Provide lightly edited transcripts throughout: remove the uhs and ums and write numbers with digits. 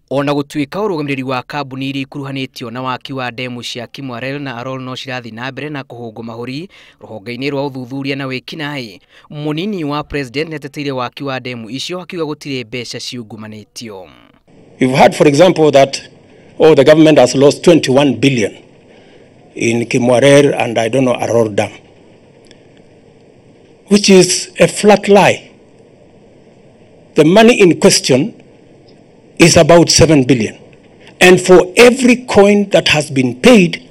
Ona gũtuĩka ũrũgamĩrĩri wa kambuni iria ikuruhanĩtio na waki wa ndemu cia Kimwarer na Arror no cirathiĩ na mbere na kũhũngwo mahũri rũhonge-inĩ rwa ũthuthuria na wĩkinaĩ, mũnini wa president nĩateteire waki wa ndemu icio akiuga gũtirĩ mbeca ciungumanĩtio. You've heard, for example, that the government has lost 21 billion in Kimwarer and I don't know Arror Dam, which is a flat lie. The money in question is about 7 billion. And for every coin that has been paid,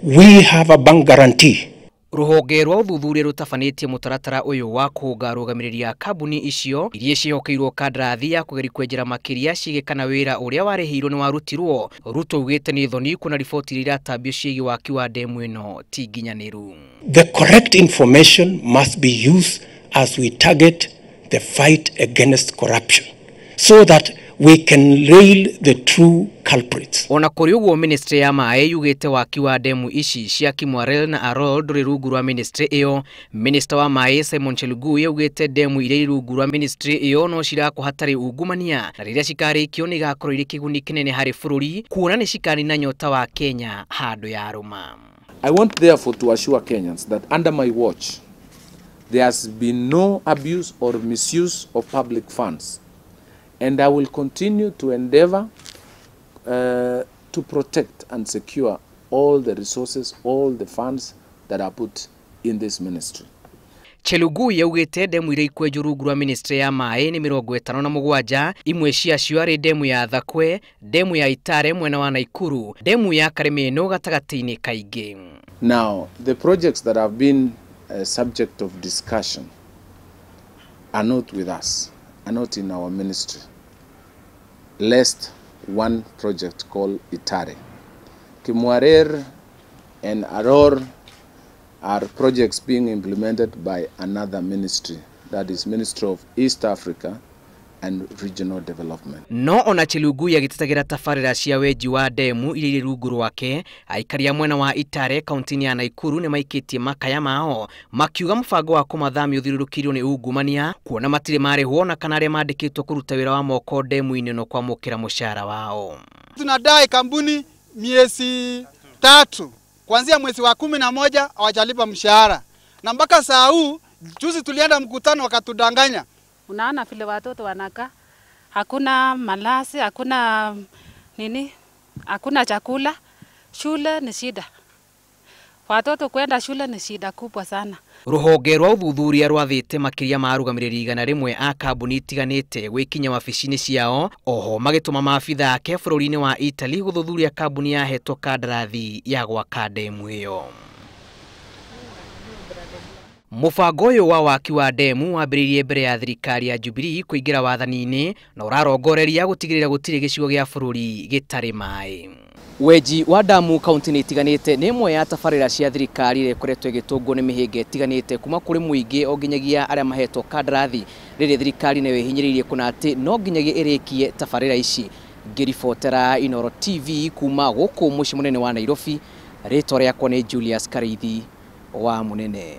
we have a bank guarantee. Rũhonge rwa ũthuthuria rũtabanĩtie mũtaratara ũyũ wa kũhũnga arũgamĩrĩri a kambuni icio iria ciĩhokeirwo kandarathi ya kũgeria kwenjera makĩria ciĩgiĩ kana wĩra ũrĩa warĩhĩirwo nĩ warutirwo. Ruto augĩte nĩ thoni kuona riboti iria iratambio ciĩgiĩ waki wa ndemu ĩno ti nginyanĩru. The correct information must be used as we target the fight against corruption so that we can rail the true culprits. Ona kũrĩ ũguo, ministry ya maĩ yugĩte waki wa ndemu ici cia Kimwarer na Arror ndũrĩ rungu rwa ministry ĩyo. Minister wa maĩ Simon Chelugui augĩte ndemu iria irĩ rungu rwa ministry ĩyo no cirakwo hatarĩ ungumania na rĩrĩa cikarĩkio nĩ igakorwo irĩ kĩguni kĩnene harĩ bũrũri kuona nĩ cikanina nyota wa Kenya handũ ya rũma. I want therefore to assure Kenyans that under my watch there has been no abuse or misuse of public funds, and I will continue to endeavor to protect and secure all the resources, all the funds that are put in this ministry. Chelugui augĩte ndemu iria ikwenjwo rungu rwa ministry ya maĩ nĩ 57, imwe ciacio arĩ ndemu ya Thakwe, ndemu ya Itare mwena wa Naikuru, ndemu ya Karemeno gatagatĩ-inĩ kaingĩ. Now, the projects that have been a subject of discussion are not with us, are not in our ministry, lest one project called Itare. Kimwarer and Arror are projects being implemented by another ministry, that is Ministry of East Africa and Regional Development. No ona Chelugui agĩtetagĩra tabarĩra cia wenji wa ndemu iria irĩ rungu rwake, aikari a mwena wa Itare kaunti-inĩ ya Naikuru nĩ maikĩtie makaya mao makiuga mũbango wa kũmathamia ũthiũrũrũkĩirio nĩ ungumania kuona matirĩ marĩhwo na kana arĩa mandĩkĩtwo kũruta wĩra wa moko ndemu-inĩ no kwamũkĩra mũcara wao. Tunadai kampuni miezi 3 kuanzia mwezi wa 11 hawajalipa mshahara, na mpaka saa huu juzi tulienda mkutano wakatudanganya. Unaona vile watoto wanakaa, hakuna malazi, hakuna nini, hakuna chakula, shule ni shida. Watoto kwenda shule ni shida kubwa sana. Rũhonge rwa ũthuthuria rwathĩte makĩria ma arũgamĩrĩri 100 a kambuni itiganĩte gwĩkinya wabici-inĩ ciao, oho magĩtũma maabitha ake bũrũri-inĩ wa Italy gũthuthuria kambuni yahetwo kandarathi ya gwaka ndemu ĩyo. Mũbango ũyũ wa waki wa ndemu wambĩrĩirie mbere ya thirikari ya Jubilee kũingĩra wathani-inĩ na ũrarongoreria gũtigĩrĩra gũtirĩ gĩcigo gĩa bũrũri gĩtarĩ maĩ. Wenji wa ndamu kaunti-inĩ itiganĩte nĩ ĩmwe ya tabarĩra cia thirikari ĩrĩa ĩkoretwo ĩgĩtũngwo nĩ mĩhĩnga ĩtiganĩte kuma kũrĩ mũingĩ o nginyagia arĩa mahetwo kandarathi, rĩrĩ thirikari nayo ĩhinyĩrĩirie kũna atĩ no nginyagia ĩrĩkie tabarĩra ici. Ngĩribotera Inooro TV kuma gũkũ mũciĩ mũnene wa Nairobi, rĩtwa rĩakwa nĩ Julius Kariithi wa Mũnene.